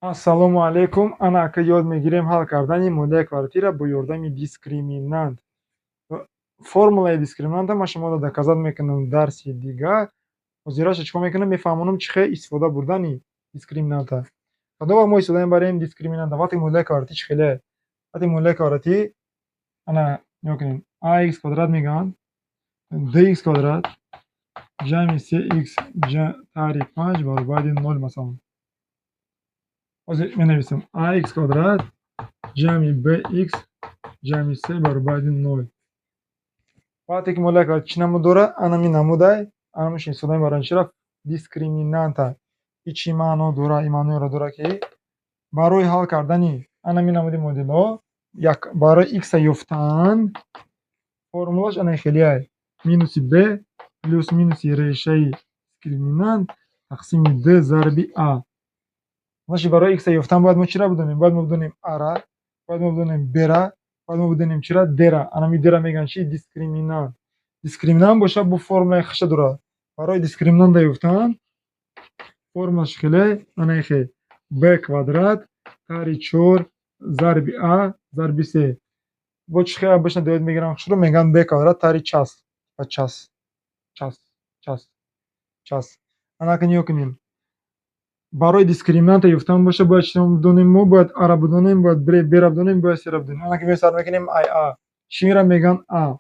Ассалому алайкум. Ана ака, ёд мегирем ҳал кардани моддаи квадратиро бо ёрдами дискриминант. Формулаи дискриминанта ман шуморо доказать мекунам дарси дигар. Ҳозираша чӣ кор мекунам? Мефаҳмонам чӣ хел истифода бурдани дискриминанта. Кадом вақт мо истифода мебарем дискриминанта? Вақте моддаи квадратӣ чӣ хеле? Вақте моддаи квадратӣ, ана, нигоҳ кунед, ax квадрат мегӯянд, dx квадрат ҷамъи cx тари панҷ баробари нол, масалан. Ҳозир менависам: ax квадрат ҷамъи bx ҷамъи c баробари нол. Вақте ки моддаи квадратӣ чӣ намуд дорад? Анами намудай, анамаш истифода мебаранд. Чиро? Дискриминанта. И чӣ маъно дорад? Ин маъноеро дорад, ки барои ҳал кардани анами намуди моделҳо, як барои х-а ёфтан формулаш ана хелеай: минуси б плюс минуси решаи дискриминант тақсими д зарби а. Значит, барои х-а ёфтан бояд мо чиро бидонем? Бояд мо бидонем а-ра, бояд мо бидонем б-ра, бояд мо бидонем чира? Д-ра. Анами д-ра мегӯянд чи? Дискриминант. Дискриминант бошад, бо формулаи худша дорад. Барои дискриминанта ёфтан формулаш хеле ана хел: б квадрат тари чор зарби а зарби с. Бо чӣ хел обычно дояд мегиранд хушро? Мегӯянд б квадрат тари час ва час час час час. Анака, нигоҳ кунем, барои дискриминанта ёфтан боша, бояд чиро бидонем? Мо бояд а-ра бидонем, бояд б-ра бидонем, бояд с-ра бидонем. Анака, биё, сар мекунем ай а. Чиро мегӯянд а?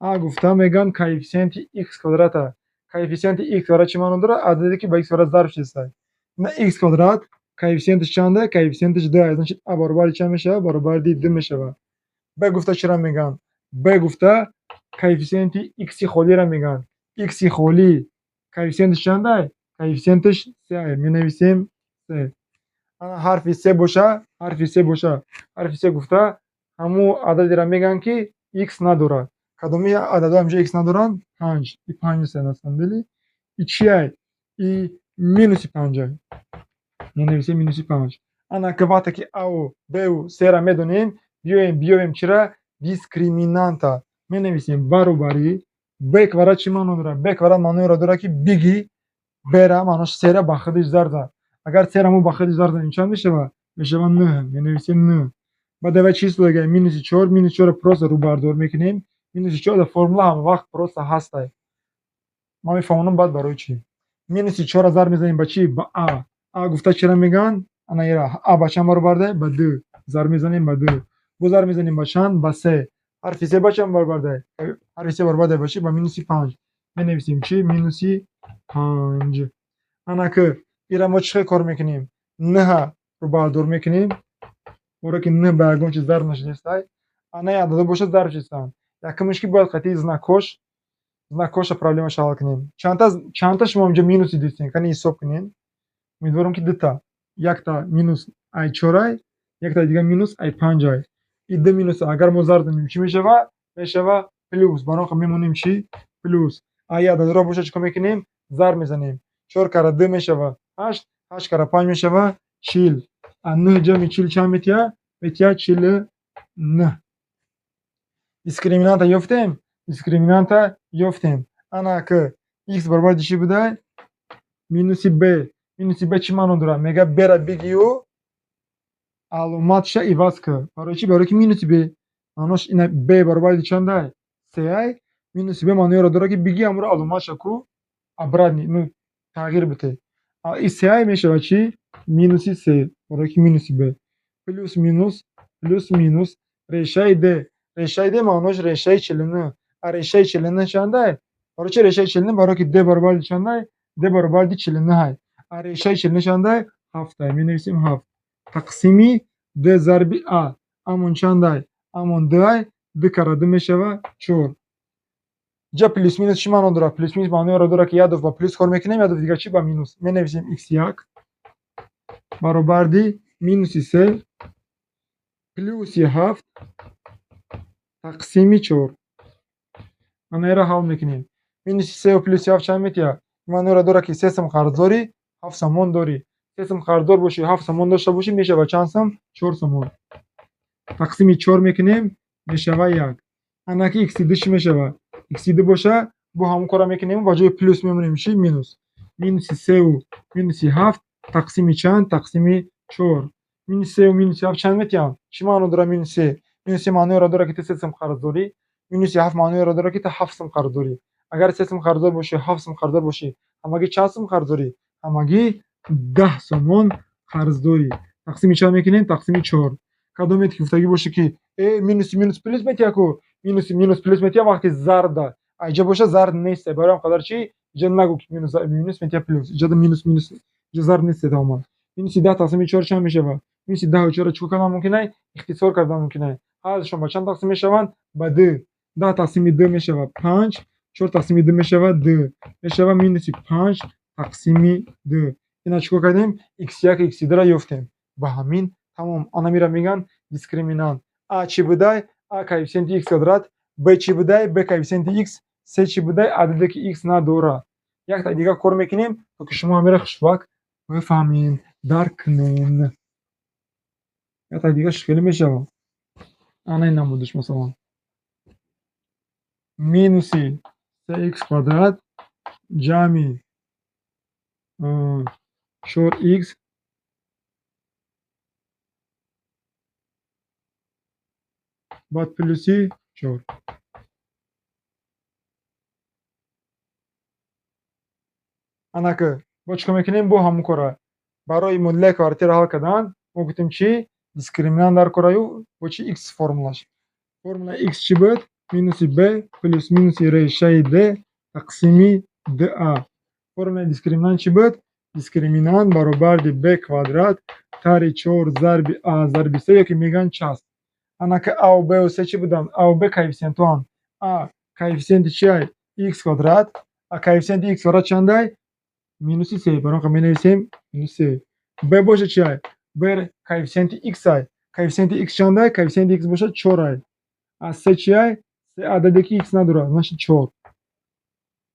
А гуфта мегӯянд коэффисиенти х квадрата. Коэффисиенти х квадрат чӣ маъно дорад? Ададе, ки ба х квадрат зарб шудааст. На, х квадрат коэффисиенташ чанда? Коэффисиенташ д. Значит, а баробари чанд мешавад? Баробари д мешавад. Б гуфта чиро мегӯянд? Б гуфта коэффисиенти икси холиро мегӯянд. Икси холӣ коэффисиенташ чанда? Коэффисиенташ се. Менависем се. Ҳарфи се боша, ҳарфи се боша, ҳарфи се гуфта ҳамун ададеро мегӯянд, ки х надорад. Кадоми ададҳо ҳамҷо х надоранд? Панҷ. И панҷ нест на самом деле. И чиай? И минуси панҷай. Менависем минуси панҷ. Ана ки вақте ки аву бу сера медонем, биёем биёвем чира? Дискриминанта. Менависем баробари б квадрат. Чӣ маъно дорад б квадрат? Маъноеро дорад, ки биги бера, маънош сера ба худиш зарб зад. Агар сера мо ба худиш зарб занем, чанд мешавад? Мешавад нӯҳ. Менависем нӯҳ. Баъд давай чӣ истифода? Минуси чор. Минуси чорро просто рӯбардор мекунем. Минуси чор дар формула ҳамавақт просто ҳастай. Ман мефаҳмонам баъд барои чӣ. Минуси чорро зарб мезанем ба чӣ? Ба а. А гуфта чиро мегӯянд? Ана ира. А ба чанд баробарда? Ба ду. Зарб мезанем ба ду. Боз зарб мезанем ба чанд? Ба се. Ҳарфи се ба чанд баробарда? Ҳарфи се баробарда ба чӣ? Ба минуси панҷ. Менависем чӣ? Минуси панҷ. Ана ки ира мо чӣ хел кор мекунем? Нӯҳа рӯбардор мекунем, боре ки нӯҳ ба ягон чиз зарб нашудастай. Анаи ададҳо бошад, зарб шудастанд. Якумаш, ки бояд қатъи знакоша проблемаша ҳал кунем. Чандта шумо инҷо минуси дидем? Кани, ҳисоб кунем. Умедворам, ки дута. Якта минус ай чорай, якта дига минус ай панҷай. И ду минуса агар мо зарб занем, чӣ мешавад? Мешавад плюс. Барои он мемонем чӣ? Плюс. Ай ададҳоро бошад, чӣ кор мекунем? Зарб мезанем. Чор кара ду мешавад ҳашт, ҳашт кара панҷ мешавад 40. А нӯҳ ҷамъи 40 чанд метиҳад? Метиҳад 49. Дискриминанта ёфтем? Дискриминанта ёфтем. Ана ки х баробари чӣ будай? Минуси б. Минуси б чӣ маъно дорад? Мега б-ра бигию аломатша иваз кун. Барои чӣ? Барои ки минуси б маънош ина: б баробари чандай? Сеай. Минуси б маъноеро дорад, ки биги ҳамро аломатша ку обратный, ну, тағйир бите. И сеай мешавад чӣ? Минуси се, барои ки минуси б. Плюс минус, плюс минус решаи д. Решаи д маънош решаи 49. А решаи 49 чандай? Барои чи решаи 49? Барои ки д баробари чандай? Д баробари 49-ай. А решаи 49 чандай? Ҳафтай. Менависем ҳафт. Тақсими д зарби а. Амон чандай? Амон дуай. Ду кара ду мешавад чор. Инҷа плюс минус чӣ маъно дорад? Плюс минус маъноеро дорад, ки як дафъа ба плюс кор мекунем, як дафъа дига чӣ? Ба минус. Менависем х як баробарди минуси се плюси ҳафт тақсими чор. Маъноеро ҳал мекунем. Минуси сеу плюси ҳафт чанд метиҳад? Маъноеро дорад, ки 3 сум қарздорӣ, 7 сомон дорӣ. 3 сум қарздор бошӣ, 7 сомон дошта бошӣ, мешавад чанд сум? 4 сомон. Тақсими чор мекунем, мешавад як. Анаки икси ду чӣ мешавад? Икси ду боша, бо ҳамон корро мекунем, ба ҷои плюс мемонем чӣ? Минус. Минуси сеу минуси ҳафт тақсими чанд? Тақсими Чор. Минуси сеу минуси ҳафт чанд метиҳанд? Чӣ маъно дорад минуси се? Минуси се маъноеро дорад, ки ту се сум қарз дорӣ. Минуси ҳафт маъноеро дорад, ки ту ҳафт сум қарз дорӣ. Агар се сум қарздор бошӣ, ҳафт сум қарздор бошӣ, ҳамагӣ чанд сум қарз дорӣ? Ҳамагӣ 10 сомон қарз дорӣ. Тақсими чанд мекунем? Тақсими чор. Кадомет ки гуфтагӣ боше, ки э, минуси минус плюс метиҳа ку, минуси минус плюс метиҳа вақти зарб да. Иҷа боша, зарб нест. Барои ҳам қадар чӣ? Иҷа нагӯ, ки минус минус метиҳа плюс. Иҷа минус минус, иҷа зарб нест тамоман. Минуси 10 тақсими чор чанд мешавад? Минуси даҳу чорро чӣ кор кардан мумкин ай? Ихтисор кардан мумкин ай. Ҳардушон ба чанд тақсим мешаванд? Ба ду. 10 тақсими ду мешавад панҷ, чор тақсими ду мешавад ду. Мешавад минуси панҷ тақсими ду. Ина чӣ кор кардем? Икс як, икси дура ёфтем. Ба ҳамин тамом. Анамира мегӯянд дискриминант. А чӣ будай? А коэффициенти икс квадрат, б чӣ будай? Б коэффициенти икс, с чӣ будай? Ададе, ки икс надорад. Якта дигар кор мекунем, то ки шумо ҳамира хушвак бифаҳмед, дарк кунед. Якта дигар хеле мешавад. Ана ин намудиш, масалан. Минуси се икс квадрат ҷамъи чор икс баъд плюси чор. Анака бо чӣ кор мекунем? Бо ҳамон кора. Барои муодилаи квадратиро ҳал кардан мо гуфтем чӣ? Дискриминант дар кораю бо чӣ? Икс формулаш. Формулаи икс чӣ буд? Минуси б плюс минуси решаи д тақсими да. Формулаи дискриминант чӣ буд? Дискриминант баробарди б квадрат тари чор зарби а зарби с, ёки мегӯянд част. Анака аву бу с чӣ буданд? Аву б коэффициентҳоанд. А коэффициенти чи ай? Икс квадрат. А коэффициенти икс квадрат чандай? Минуси се. Барои он менависем минус се. Б боша чи ай? Б коэффициенти икс ай. Коэффициенти икс чандай? Коэффициенти икс боша чор ай. А с чи ай? С ададе, ки икс надорад, значит чор.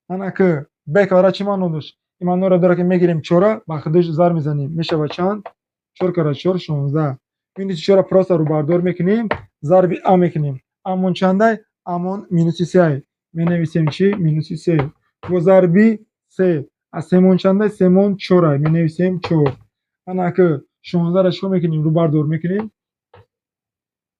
Анака б квадрат чӣ маъно дошт? Ин маъноро дорад, ки мегирем чора, ба худаш зарб мезанем. Мешавад чанд? Чор кара чор 16. Минуси чора просто рӯбардор мекунем, зарби а мекунем. Амон чандай? Амон минуси се ай. Менависем чӣ? Минуси се. Бо зарби се. А семон чандай? Семон чор ай. Менависем чор. Анака 16-ро чӣ кор мекунем? Рӯбардор мекунем.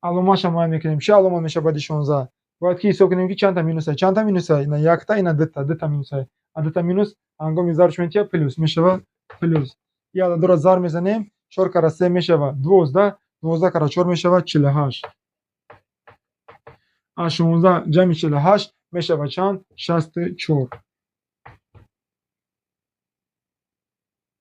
Аломатша муайян мекунем. Чӣ аломат мешавад баъди 16? Бояд ки ҳисоб кунем, ки чандта минус ай. Чандта минус ай? Ина якта, ина дута, дута минус ай. А дута минус ҳангоми зарб чӣ метиҳад? Плюс. Мешавад плюс. И ададҳоро зарб мезанем, чор кара се мешавад 12, 12 кара чор мешавад 48. А 16 ҷамъи 48 мешавад чанд? 64.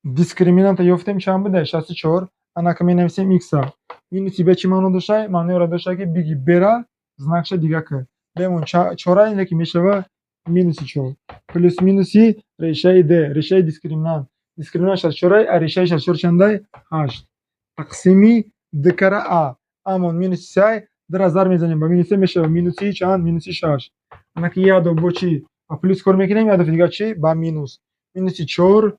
Дискриминанта ёфтем, чанд буда? 64. Анака менависем икса. Минуси б чӣ маъно дошта? Маъноеро дошта, ки биги бера знакша дига кар. Бемон чора, ине ки мешавад минуси чор. Плюс минуси решаи д, решаи дискриминант. Дискриминант 64, а решаи 64 чандай? Ҳашт. Тақсими д кара а. Амон минуси се ай, дра зарб мезанем ба минус се, мешавад минуси чанд? Минуси шаш. Анаки як адад бо чӣ? Ба плюс кор мекунем, як адади дигар чӣ? Ба минус. Минуси чор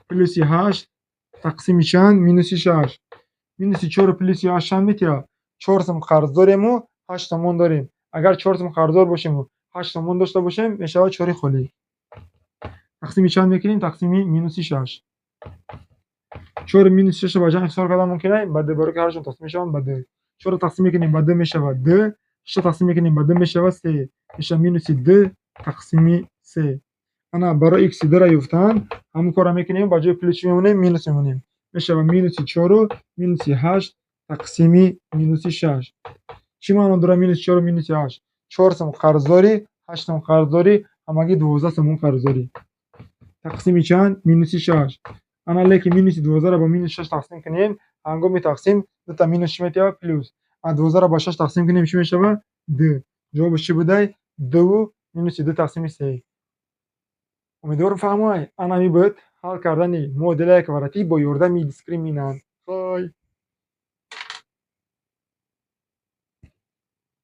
плюси ҳашт тақсими чанд? Минуси шаш. Минуси чору плюси ҳашт чанд метиҳад? Чор сум қарз дорему ҳашт сомон дорем. Агар чор сум қарздор бошему ҳашт сомон дошта бошем, мешавад чори холӣ. Тақсими чанд мекунем? Тақсими минуси шаш. Чору минуси шашро ба ҷамъ ихтисор кардан мумкин ай? Ба д, барои ки ҳардушон тақсим мешаванд ба д. Чорро тақсим мекунем ба д, мешавад д, шашро тақсим мекунем ба д, мешавад се. Мешавад минуси д тақсими се. Ана барои икси дура ёфтан ҳамон корро мекунем, ба ҷои плюс чӣ мемонем? Минус мемонем. Мешавад минуси чору минуси ҳашт тақсими минуси шаш. Чӣ маъно дорад минуси чору минуси ҳашт? Чор сум қарздорӣ, ҳашт сум қарздорӣ, ҳамагӣ 12 сомон қарздорӣ. Тақсими чанд? Минуси шаш. Ана лекин минуси 12-ро ба минуси шаш тақсим кунем, ҳангоми тақсим дута минус чӣ метиҳад? Плюс. А 12-ро ба шаш тақсим кунем, чӣ мешавад? Д. Ҷавобаш чӣ будай? Дуву минуси ду тақсими се. Умедворам, фаҳмай. Ана ҳамин буд ҳал кардани муодилаи квадратӣ бо ёрдами дискриминант.